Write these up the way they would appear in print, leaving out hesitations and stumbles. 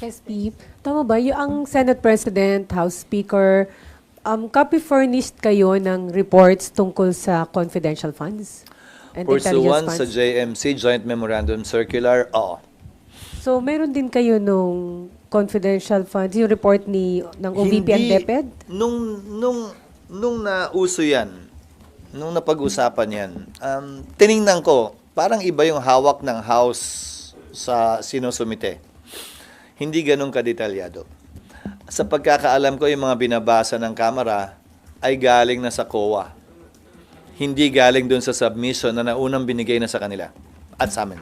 SP, tama ba? Yung ang Senate President, House Speaker, copy furnished kayo ng reports tungkol sa confidential funds and Pursuant intelligence sa funds? JMC, Joint Memorandum Circular, oo. So, meron din kayo nung confidential funds, yung report ng OVP and DepEd? Nung nauso yan, nung napag-usapan yan, tiningnan ko, parang iba yung hawak ng House sa sinusumite. Hindi ganun kadetalyado. Sa pagkakaalam ko, yung mga binabasa ng Kamara ay galing na sa COA. Hindi galing dun sa submission na naunang binigay na sa kanila at sa amin.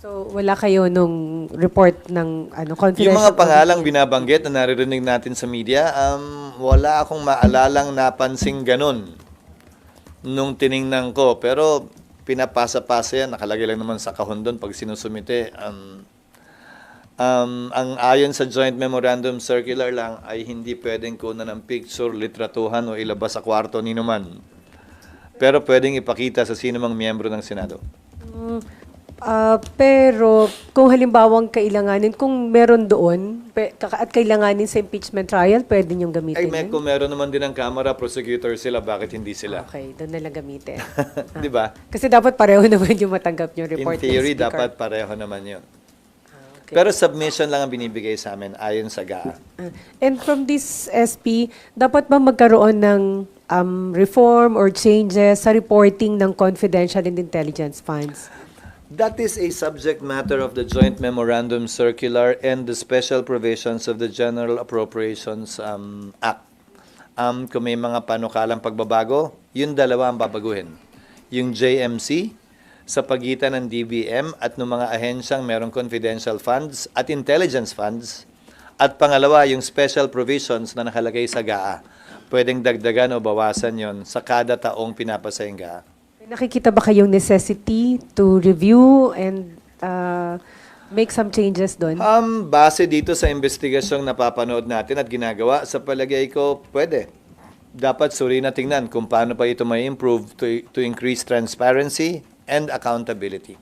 So, wala kayo nung report ng confidential Yung mga pangalang OVP? binabanggit na naririnig natin sa media, wala akong maalalang napansing ganun nung tiningnan ko. Pero pinapasa-pasa yan, nakalagay lang naman sa kahon doon pag sinusumite. Ang ayon sa Joint Memorandum Circular lang ay hindi pwedeng kunan ng picture, litratuhan o ilabas sa kwarto ni naman. Pero pwedeng ipakita sa sino mang miyembro ng Senado. Pero kung halimbawang kailanganin, kung meron doon at kailanganin sa impeachment trial, pwede niyong gamitin yun? Kung meron naman din ng Kamara, prosecutor sila, bakit hindi sila? Okay, doon na lang gamitin. Di ba? Kasi dapat pareho naman yung matanggap yung report In theory, ng Speaker. dapat pareho naman yun. Okay. Pero submission lang ang binibigay sa amin ayon sa GAA. And from this SP, dapat ba magkaroon ng reform or changes sa reporting ng confidential and intelligence funds? That is a subject matter of the Joint Memorandum Circular and the special provisions of the General Appropriations Act. Kung may mga panukalang pagbabago, yung dalawa ang babaguhin. Yung JMC sa pagitan ng DBM at ng mga ahensyang merong confidential funds at intelligence funds. At pangalawa, yung special provisions na nakalagay sa GAA. Pwedeng dagdagan o bawasan yon sa kada taong pinapasa yung GAA. Nakikita ba kayong necessity to review and make some changes doon? Base dito sa investigasyong napapanood natin at ginagawa, sa palagay ko, pwede. Dapat suriin na tingnan kung paano pa ito may improve to increase transparency and accountability.